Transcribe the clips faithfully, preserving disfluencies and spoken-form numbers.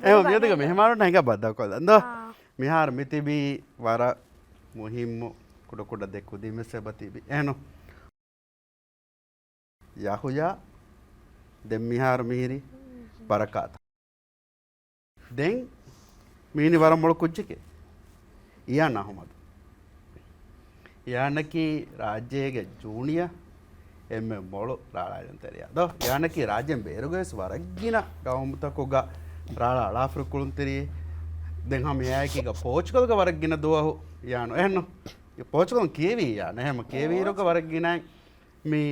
އެ މިއަދުގެ މެހެމާނުންނަށް ހިނގާ ބައްދަލުކޮށްލަން ދޯ. މިހާރު މިތިބީ ވަރަށް މުހިއްމު ކުޑަކުޑަ ދެ ކުދިން ވެސް އެބަތިބި. އެހެންނު. ޔަހުޔާ، ދެން މިހާރު މިހިރީ ބަރަކާތު. ދެން މީނި ވަރަށް މޮޅު ކުއްޖެކޭ. އިޔާން އަހުމަދު. އިޔާނަކީ ރާއްޖޭގެ ޖޫނިއަ އެންމެ މޮޅު ރާޅާ އެޅުންތެރިޔާ. ދޯ، އިޔާނަކީ ރާއްޖޭން ބޭރުގަވެސް ވަރަށްގިނަ ގައުމުތަކުގަ ރާޅާ އަޅާފަ ކުޅުންތެރިއެއް. ދެން ހަމަ އެއާއެކީގަ ޕޯޗުގަލްގަ ވަރަށްގިނަ ދުވަހު އިޔާނު. އެހެންނު؟ ޕޯޗުގަލުން ކިޔެވީ އިޔާނު. އެހެން ކިޔެވިއިރުގަ ވަރަށްގިނައިން މި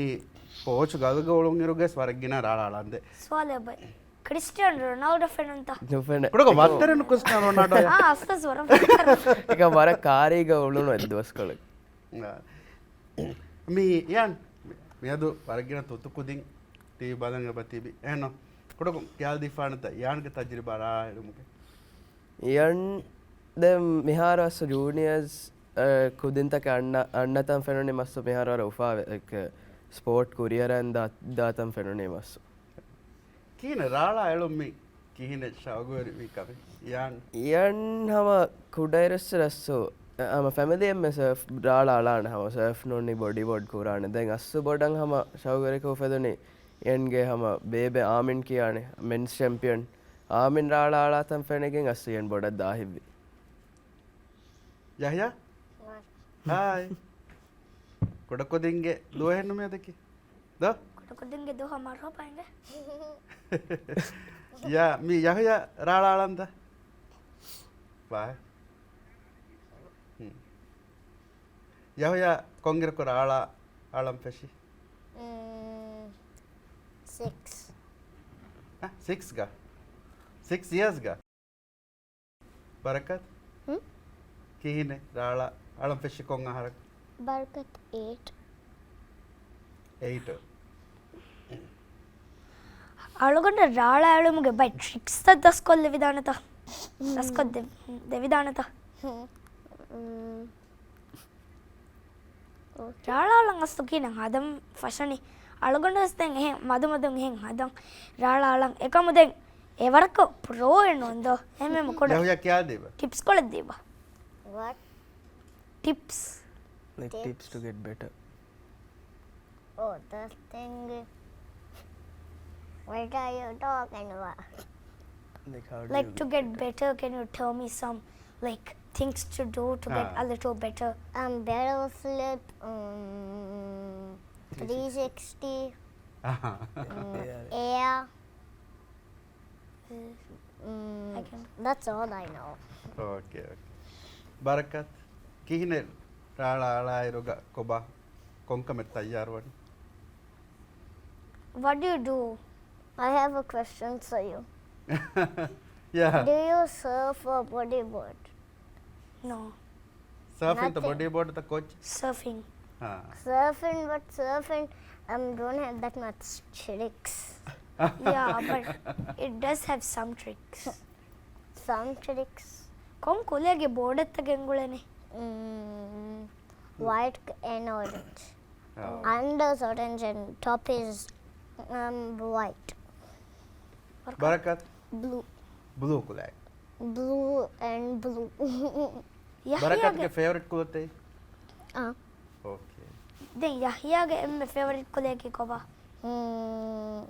ޕޯޗުގަލްގަ އުޅުންއިރުގަސް ވަރަށްގިނަ ރާޅާ އަޅަންދެ. ސުވާލެއް ބައި. ކްރިސްޓިއާނޯ ރޮނާލްޑޯ ފެނުންތަ؟ ނުފެނޭ. ކުޑަކޮށް ވައްތަރެއް ނު ކްރިސްޓިއާނޯ ރޮނާލްޑޯ. އާ، އަސްލަސް ވަރަށް ވައްތަރެއް. އެކަ ވަރަށް ކާރީގަ އުޅުނު އެއްދުވަސްކޮޅެއް. އާ. މި އިޔާން، މިއަދު ވަރަށްގިނަ ތުތު ކުދިން ޓީވީ ބަލަން އެބަ ތިބި. އެހެންނު؟ ކުޑަކޮށް ކިޔާލަދީފާނަތަ އިޔާންގެ ތަޖުރިބާ ރާޅާ އެޅުމުގެ؟ އިޔަން ދެން މިހާރު އަސް ޖޫނިއަރސް، އަ، ކުދިންތަކެއް އަންނަ، އަންނަތަން ފެނުނީ މައްސު މިހާރު ވަރަށް އުފާވެ، އެކް، ސްޕޯޓް ކުރިއަރަން ދާ، ދާތަން ފެނުނީ މައްސު. ކިހިނެއް ރާޅާ އެޅުން މި ކިހިނެއް ޝައުގުވެރިވީ ކަމެއް؟ އިޔަން. އިޔަން ހަމަ ކުޑައިރުއްސުރެ އަސްސު، އަ، ހަމަ ފެމިލީ އެންމެ ސަރފް ރާޅާ އަޅާނެ ހަމަ ސަރފް ނޫނީ ބޮޑީ ބޯޑް ކުރާނެ. ދެން އަސްސު ބޮޑަށް ހަމަ ޝައުގުވެރިކަން އުފެދުނީ އިޔަންގެ ހަމަ ބޭބެ އާމިން ކިޔާނެ މެންސް ޗެމްޕިއަން. އާމިން ރާޅާ އަޅާތަން ފެނިގެން އަސްސު އިޔަން ބޮޑަށް ދާހިތްވި. ޔަހްޔާ؟ ހާއް. ކުޑަކުދިންގެ ދުވަހެއްނު މިއަދަކީ. ދޯ؟ ކުޑަކުދިންގެ ދުވަހަށް މަރުޙަބާ އިނގޭ. ޔާ، މި ޔަހްޔާ ރާޅާ އަޅަންތަ؟ ބާ. ހުން. ޔަހްޔާ ކޮންއިރަކު ރާޅާ އަޅަން ފެށީ؟ މް، ސިކްސް. އަ، ސިކްސްގަ؟ ސިކްސް އިޔާސްގަ؟ ބަރަކަތް؟ ހުން؟ ކިހިނެއް ރާޅާ އަޅަން ފެށި ކޮން އަހަރަކު؟ ބަރަކަތް އެއިޓް. އެއިޓް. އަޅުގަނޑަށް ރާޅާ އެޅުމުގެ ބައެއް ޓްރިކްސްތައް ދަސްކޮށްލެވިދާނެތަ؟ ދަސްކޮށް ދެ-، ދެވިދާނެތަ؟ ހުން. މް. ރާޅާ އަޅަން އަސްލު ކިހިނެއް ހަދަން ފަށަނީ؟ އަޅުގަނޑުވެސް ދެން އެހެން މަދުމަދުން އެހެން ހަދަން ރާޅާ އަޅަން. އެކަމު ދެން އެވަރަކަށް ޕްރޯއެއް ނޫން ދޯ. އެހެންވީމަ ކުޑަ ޔަހްޔާ ކިޔާދީބަ. ޓިޕްސްކޮޅެއް ދީބަ. ވަޓް؟ ޓިޕްސް. ލައިކް ޓިޕްސް ޓު ގެޓް ބެޓަ. Oh, that thing. What are you talking about? Like, how do Like, you to get get better? better, can you tell me some, like, things to do to get Ah. a little better? Um, barrel flip, um, three sixty. three sixty, um, Yeah. air. Mm, I can. That's all I know. Okay, okay. ބަރަކަތް، ކިހިނެއް ރާޅާ އަޅާއިރުގަ ކޮބާ ކޮންކަމެއް ތައްޔާރުވަނީ؟ What do you do? I have a question for you. Yeah. Do you surf or bodyboard? No. ސަރފިންތަ ނަތި- ބޮޑީބޯޑްތަ ކޯޗް؟ ސަރފިން. ހާ. Surfing, but surfing, um, don't have that much tricks. Yeah, but it does have some tricks. Some tricks. ކޮން ކުލައިގެ ބޯޑެއްތަ ގެންގުޅެނީ؟ Mm, white and orange. Oh. Under is orange and top is, um, white. ބަރަކަތް. Blue. ބްލޫ ކުލައި. Blue and blue. ޔަހްޔާގެ ބަރަކަތްގެ ފޭވަރިޓް ކުލަ ތެއް؟ އާ. އޯކޭ. ދެން ޔަހްޔާގެ އެންމެ ފޭވަރިޓް ކުލައަކީ ކޮބާ؟ މް،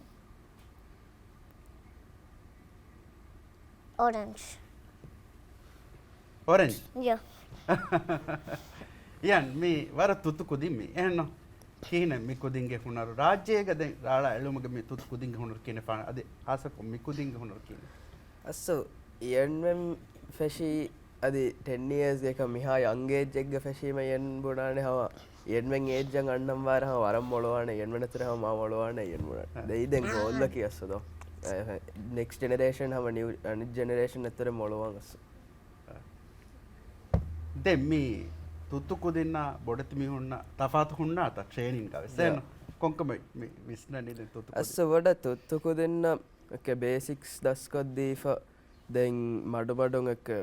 އޮރެންޖް. އޮރެންޖް؟ ޔާ. އިޔާން، މީ ވަރަށް ތުތު ކުދިން މީ. އެހެންނު؟ ކިހިނެއް މި ކުދިންގެ ހުނަރު؟ ރާއްޖޭގަ ދެން ރާޅާ އެޅުމުގެ މި ތުތު ކުދިންގެ ހުނަރު ކިހިނެއް ފާނަ؟ އަދި ހާއްސަކޮށް މި ކުދިންގެ ހުނަރު ކިހިނެއް؟ އައްސު، އެންމެން ފެށީ އަދި ޓެން އިޔާސްގެ އެކަމް މިހާ ޔަންގް އޭޖެއްގަ ފެށީމަ އެން ބުނާނެ ހަމަ އެންމެން އޭޖްއަށް އަންނަން ވާރަ ހަމަ ވަރަށް މޮޅުވާނެ، އެންމެން އަތުރެ ހަމަ މާ މޮޅުވާނެ އެން ބުނާނެ. އަ. ދެއި ދެން ގޯލްއަކީ އައްސު ދޯ. އެ، ނެކްސްޓް ޖެނެރޭޝަން ހަމަ ނިއު، އަނެއް ޖެނެރޭޝަން އަތުރެ މޮޅުވާން އައްސު. އަ. ދެން މި ތުއްތު ކުދިންނާ ބޮޑެތި މީހުންނާ ތަފާތު ހުންނާތަ ޓްރޭނިންގ ވެސް؟ ޔާ. އެން ކޮންކަމެއް މި ވިސްނަނީ ދެން ތުއްތު ކުދިން؟ އައްސު ބޮޑަށް ތުއްތު ކުދިންނަށް އެކެ ބޭސިކްސް ދަސްކޮށްދީފަ ދެން މަޑުމަޑުން އެކެ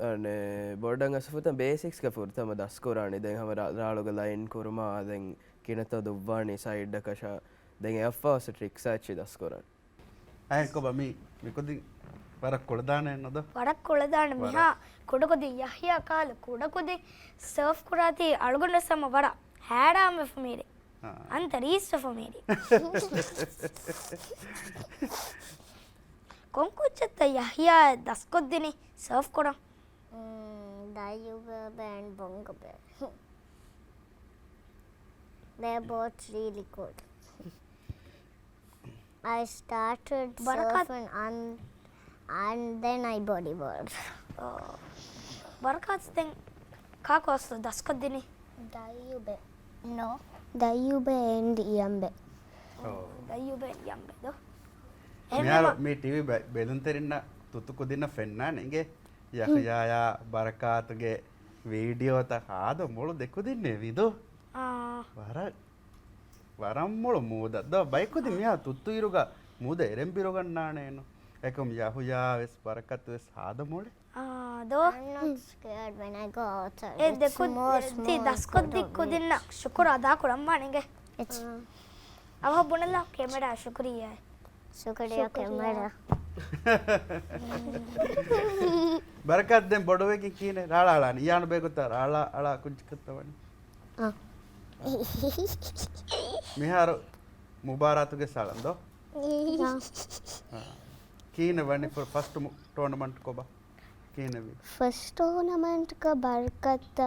އަނެ، ބޮޑަށް އަސް ފުރަތަމަ ބޭސިކްސްގަ ފުރަތަމަ ދަސްކުރާނީ. ދެން ހަމަ ރާ-، ރާޅުގެ ލައިން ކުރުމާ، ދެން ކިނަތޯ ދުއްވާނީ ސައިޑްއަކަށާ، ދެން އެއަށްފަހު އަސް ޓްރިކްސް އެއްޗި ދަސްކުރާނީ. އަހެން ކޮބާ މި، މިކުދިން ވަރަށް ކުޅަދާނެ ނުދޯ؟ ވަރަށް ކުޅަދާނެ ވަރަށް. މިހާ ކުޑަކުދިން ޔަޙްޔާ ކާލު ކުޑަކުދިން ސާފް ކުރާތީ އަޅުގަނޑު ހަމަ ވަރަށް ހައިރާންވެފަ މީރި. އާ. އަންތަ ރީއްސަފަ މީރި. ކޮން ކުއްޖެއްތަ ޔަޙްޔާ ދަސްކޮށްދިނީ ސާފް ކުރަން؟ ދައިޔުބެ އެންޑް ބޮންގޮބެ. They're both really good. I started ބަރަކާތް. Surfing and, and then I bodyboard. އޯ. ބަރަކާތް ދެން ކާކު އަސްލު ދަސްކޮށްދިނީ؟ ދައިޔުބެ. No. ދައިޔުބެ އެންޑް އިޔަންބެ. އޯ. ދައިޔުބެ އެންޑް އިޔަންބެ ދޯ؟ މިހާރު އެހެންވީމަ މި ޓީވީ ބެ-، ބެލުންތެރިންނަށް ތުއްތު ކުދިންނަށް ފެންނާނެ އިނގޭ. ޔަޙްޔާޔާ ބަރަކާތުގެ ވީޑިއޯތައް ހާދަ މޮޅު ދެކުދިންނޭ ވިދޯ. އާ. ވަރަށް، ވަރަށް މޮޅު މޫދަށް ދޯ. ބައިކުދިން މިހާ ތުއްތު އިރުގަ މޫދަށް އެރެން ބިރުގަންނާނެއެއްނު. އެކަމް ޔަޙްޔާ ވެސް ބަރަކާތު ވެސް ހާދަ މޮޅެއް. އާ، ދޯ. I'm not scared when I go outside. އެ ދެ ކުދިން ތި ދަސްކޮށްދިން ކުދިންނަށް ޝުކުރު އަދާ ކުރަންވާނެ އިނގޭ. އަވަހަށް ބުނެލާ ކެމެރާ ޝުކުރިއްޔާ. ޝުކުރިއްޔާ ކެމެރާ. ބަރަކާތް ދެން ބޮޑުވެގެން ކިހިނެއް ރާޅާ އަޅާނީ؟ އިޔާން ބޭގޮތަށް ރާޅާ އަޅާ ކުއްޖަކަށްތަ ވަނީ؟ އާ. މިހާރު މުބާރާތުގެ ސަޅަން ދޯ؟ އާ. އާ. ކިހިނެއް ވަނީ ފަ-، ފަސްޓު މު-، ޓޫނަމަންޓް ކޮބާ؟ ކިހިނެއްވީ؟ ފަސްޓު ޓޫނަމަންޓްގަ ބަރަކާތް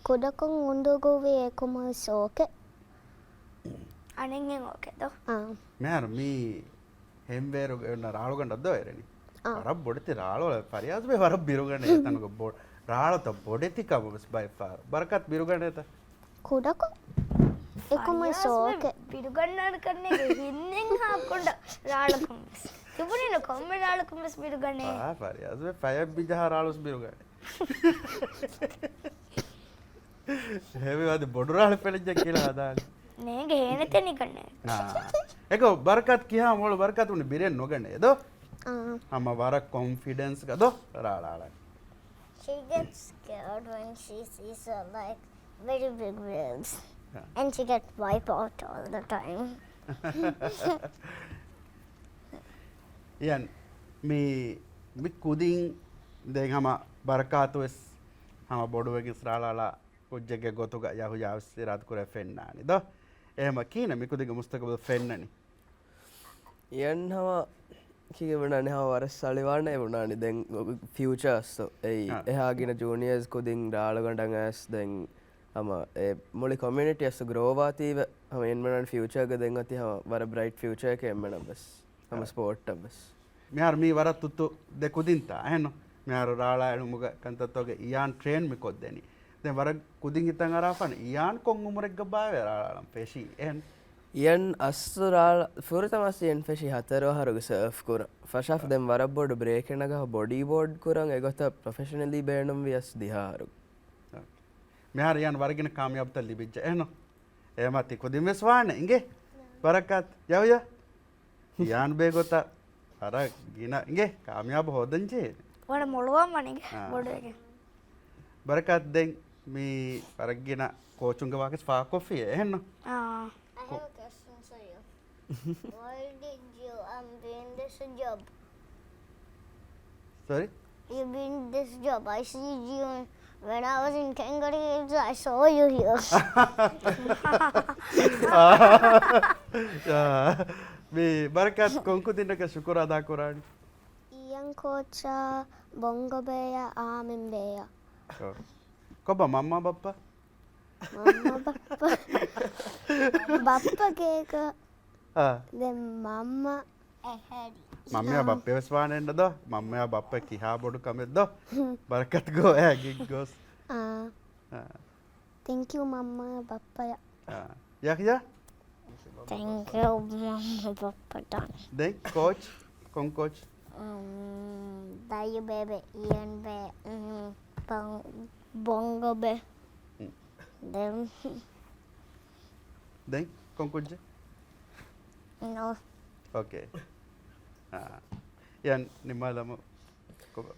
ކުޑަކޮށް އުނދަގޫވި އެކަމު ސޯކެ. އަނެއްހެން އޯކޭ ދޯ؟ އާ. މިހާރު މީ ހެންވޭރުގެ އޮންނަ ރާޅުގަނޑަށް ދޯ އެރެނީ؟ އާ. ވަރަށް ބޮޑެތި ރާޅު، ފަރިޔާޒް ބޭ ވަރަށް ބިރުގަނެ އެތަނުގަ ބޮ-، ރާޅަތައް ބޮޑެތި ކަމު ވެސް ބައެއް ފަހަރު. ބަރަކާތް ބިރުގަނޭތަ؟ ކުޑަކޮށް. އެކަމު ފަރިޔާޒް ބޭ ސޯކެ. ބިރުގަންނާނެ ކަންނޭނގެ ހިންނެއްހާ ކޮނޑަށް ރާޅަކުން ވެސް. ތިބުނީނު ކޮންމެ ރާޅަކުން ވެސް ބިރުގަނޭ. އާ، ފަރިޔާޒް ބޭ ފަޔަށް މިޖަހާ ރާޅު ވެސް ބިރުގަނޭ. ހެވި ވަދި ބޮޑު ރާޅު ފެޅިއްޖެ ކިލާ ހަދާނެ. ނޭނގެ ހޭނެތެނި ކަންނޭ. އާ. އެކަމް ބަރަކާތް ކިހާ މޮޅު ބަރަކާތު ބިރެއް ނުގަނޭ ދޯ؟ އާ. ހަމަ ވަރަށް ކޮންފިޑެންސްގަ ދޯ ރާޅާ އަޅަން. She gets scared when she sees, uh, like, very big waves. Yeah. And she gets wiped out all the time. އިޔަން، މި، މި ކުދިން ދެން ހަމަ ބަރަކާތު ވެސް ހަމަ ބޮޑުވެގެން ރާޅާ އަޅާ ކުއްޖެއްގެ ގޮތުގަ ޔަހުޔާ ވެސް އިރާދަކުރެ ފެންނާނެ ދޯ. އެހެމަ ކިހިނެއް މިކުދިންގެ މުސްތަގުބަލް ފެންނަނީ؟ އިޔަން ހަމަ ކީގެ ބުނާނެ ހަމަ ވަރަށް ސަޅިވާނެ ބުނާނެ ދެން ފިއުޗާ އަސްތު. އެއީ އާ. އެހާ ގިނަ ޖޫނިއާސް ކުދިން ރާޅުގަނޑަށް އައިސް ދެން ހަމަ އެ މުޅި ކޮމިއުނިޓީ އަސް ގްރޯވާތީވެ ހަމަ އެންމެނަން ފިއުޗާގަ ދެން އޮތީ ހަމަ ވަރަށް ބްރައިޓް ފިއުޗާއެކޭ އެންމެނަށް ވެސް. ހަމަ އާ. ސްޕޯޓް އަށް ވެސް. މިހާރު މީ ވަރަށް ތުއްތު ދެ ކުދިންތާ އެހެންނު؟ މިހާރު ރާޅާ އެޅުމުގަ ކަންތައްތޯގެ އިޔާން ޓްރޭން މި ކޮށްދެނީ. ދެން ވަރަށް ކުދިން ހިތަށް އަރާފަން އިޔާން ކޮން އުމުރެއްގަ ބާވެ ރާޅާ އަޅަން ފެށީ އެހެން؟ އިޔަން އަސްލު ރާޅަ-، ފުރަތަމަ އަސްލު އިޔަން ފެށީ ހަތަރު އަހަރުގެ ސާފް ކުރަން. ފަށާފަ އާ. ދެން ވަރަށް ބޮޑު ބްރޭކެއް ނަގާ ބޮޑީ ބޯޑް ކުރަން އެގޮތަށް ޕްރޮފެޝަނަލީ ބޭނުންވި އަސް ދިހަ އަހަރު. އޯކޭ. މިހާރު އިޔާން ވަރަށް ގިނަ ކާމިޔާބުތައް ލިބިއްޖެ އެހެންނު؟ އެހެމަ ތި ކުދިން ވެސް ވާނެ އިނގޭ؟ ބަރަކާތް. ޔަހުޔާ؟ އިޔާން ބޭގޮތަށް ވަރަށް ގިނަ އިނގޭ ކާމިޔާބު ހޯދަން ޖެހޭ. ވަރަށް މޮޅުވާން ވަނީގެ އާ. ބޮޑުވެގެން. ބަރަކާތް ދެން މި ވަރަށް ގިނަ ކޯޗުންގެ ވާހަކަ ފާކޮށްފި އެހެންނު؟ އާ. I have a question for you. Why did you, um, be in this job? Sorry? You be in this job. I see you in, when I was in Kangaroo Hills, I saw you here. މި ބަރަކާތް ކޮން ކުދިންނަކަށް ޝުކުރު އަދާ ކުރާނީ؟ އިޔަން ކޯޗާ، ބޮންގޮ ބޭޔާ، އާމިން ބޭޔާ. ކޮބާ މަންމާ ބައްޕަ؟ މަންމަ ބައްޕަ. ބައްޕަ ގޭގަ. އާ. ދެން މަންމަ. މަންމަޔާ އާ. ބައްޕަ ވެސް ވާނެ އެންނަ ދޯ؟ މަންމަޔާ ބައްޕަ ކިހާ ބޮޑު ކަމެއް ދޯ؟ ބަރަކަތު ގޯ އޭގެ ގޯސް. އާ. އާ. ތެންކް ޔޫ މަންމަ ބައްޕަޔަށް. އާ. ޔަޙްޔާ؟ ތެންކް ޔޫ މަންމަ ބައްޕަ ޓާން. ދެން ކޯޗް؟ ކޮން ކޯޗް؟ ދައިޔު ބޭބެ، އިޔަން ބޭ، ބޮންގޮ ބޭ. ދެން ދެން ކޮން ކުއްޖެއް؟ ނޯ. އޯކޭ. އާ. އިޔަން ނިމާލަމު ކޮބާ؟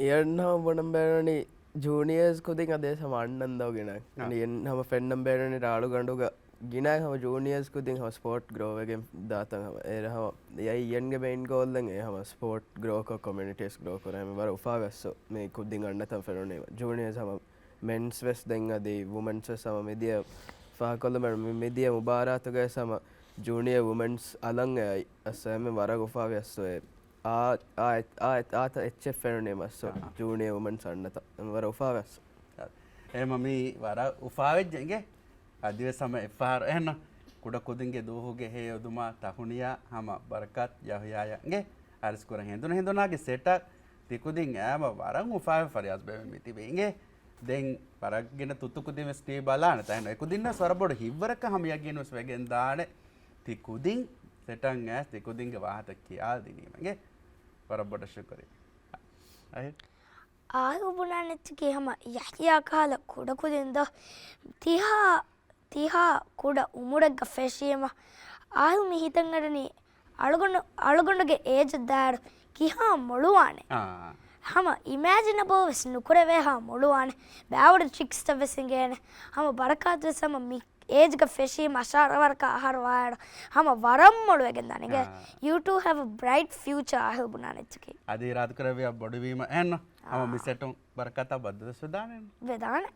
އިޔަން ހަމަ ބުނަން ބޭނުނީ ޖޫނިއާސް ކުދިން އަދިވެސް ހަމަ އަންނަން ދޯ ގިނަ. އާ. އިޔަން ހަމަ ފެންނަން ބޭނުނީ ރާޅުގަނޑުގަ ގިނަ ހަމަ ޖޫނިއަރސް ކުދިން ހަމަ ސްޕޯޓް ގްރޯ ވެގެން ދާތަން ހަމަ އޭރަ ހަމަ އެއީ އެންގެ މެއިން ގޯލް އެ ހަމަ ސްޕޯޓް ގްރޯކޮށް ކޮމިއުނިޓީސް ގްރޯ ކުރާ ހަމަ ވަރަށް އުފާވެ އަސްސު މި ކުދިން އަންނަތަން ފެނުނީ ޖޫނިއަރސް ހަމަ މެންސް ވެސް ދެން އަދި ވުމެންސް ވެސް ހަމަ މިދިޔަ ފާހަކޮށްލުމެއް މި މިދިޔަ މުބާރާތުގައި ހަމަ ޖޫނިއަރ ވުމެންސް އަލަން އެ އައި އަސްސަ އެމެ ވަރަށް އުފާވެ އަސްސު އެ އާ އާ އާ އާތަ އެއްޗެއް ފެނުނީ މައްސު ޖޫނިއަރ ވުމެންސް އަންނަތަން ވަރަށް އުފާވެ އަސްސު. އެމަ މީ ވަރަށް އުފާވެއްޖެ އިނގޭ. އަދިވެސް ހަމަ އެއްފަހަރު އެހެން ކުޑަ ކުދިންގެ ދުވަހުގެ ހެޔޮ އުދުމާ ތަހުނިޔާ ހަމަ ބަރަކާތް ޔަހުޔާޔަށް އިނގޭ އަރިސް ކުރަން ހެނދުނު ހެނދުނާގެ ސެޓަށް ތިކުދިން އައިމަ ވަރަށް އުފާވެ ފަރިޔާޒް ބޭބެ މި ތިބީ އިނގޭ. ދެން ވަރަށް ގިނަ ތުއްތު ކުދިން ވެސް ޓީވީ ބަލާނެ ތައިން އެކުދިންނަށް ވަރަށް ބޮޑު ހިތްވަރަކަށް ހަމަ ޔަގީން ވެސް ވެގެން ދާނެ. ތިކުދިން ސެޓަށް އައިސް ތިކުދިންގެ ވާހަކަ ކިޔާ ދިނީމަ އިނގޭ. ވަރަށް ބޮޑަށް ޝުކުރިއްޔާ. އަހިރު. އާހިރު ބުނާނެ އެއްޗަކީ ހަމަ ޔަހްޔާ ކަހަލަ ކުޑަކުދިން ދޯ ތިހާ ތިހާ ކުޑަ އުމުރެއްގަ ފެށީމަ އާހިރު މި ހިތަށް އަރަނީ އަޅުގަނޑު އަޅުގަނޑުގެ އޭޖަށް ދާއިރު ކިހާ މޮޅުވާނެ. އާ. ހަމަ އިމޭޖިނަބަލް ވެސް ނުކުރެވޭހާ މޮޅުވާނެ. ބައިވަރު ޓްރިކްސްތައް ވެސް އިނގޭނެ. ހަމަ ބަރަކާތު ވެސް ހަމަ މި އޭޖްގަ ފެށީ މަށާރަވަރަކަށް އަހަރު ވާއިރު ހަމަ ވަރަށް މޮޅުވެގެން ދާނެ އިނގޭ. އާ. You two have a bright future އާހިރު ބުނާނެ އެއްޗަކީ. އަދި އިރާދަކުރެއްވިޔާ ބޮޑުވީމަ އެހެންނު. ހަމަ އާ. މި ސެޓުން ބަރަކާތާ ބައްދަލުވެސް ވެދާނެ. ވެދާނެ.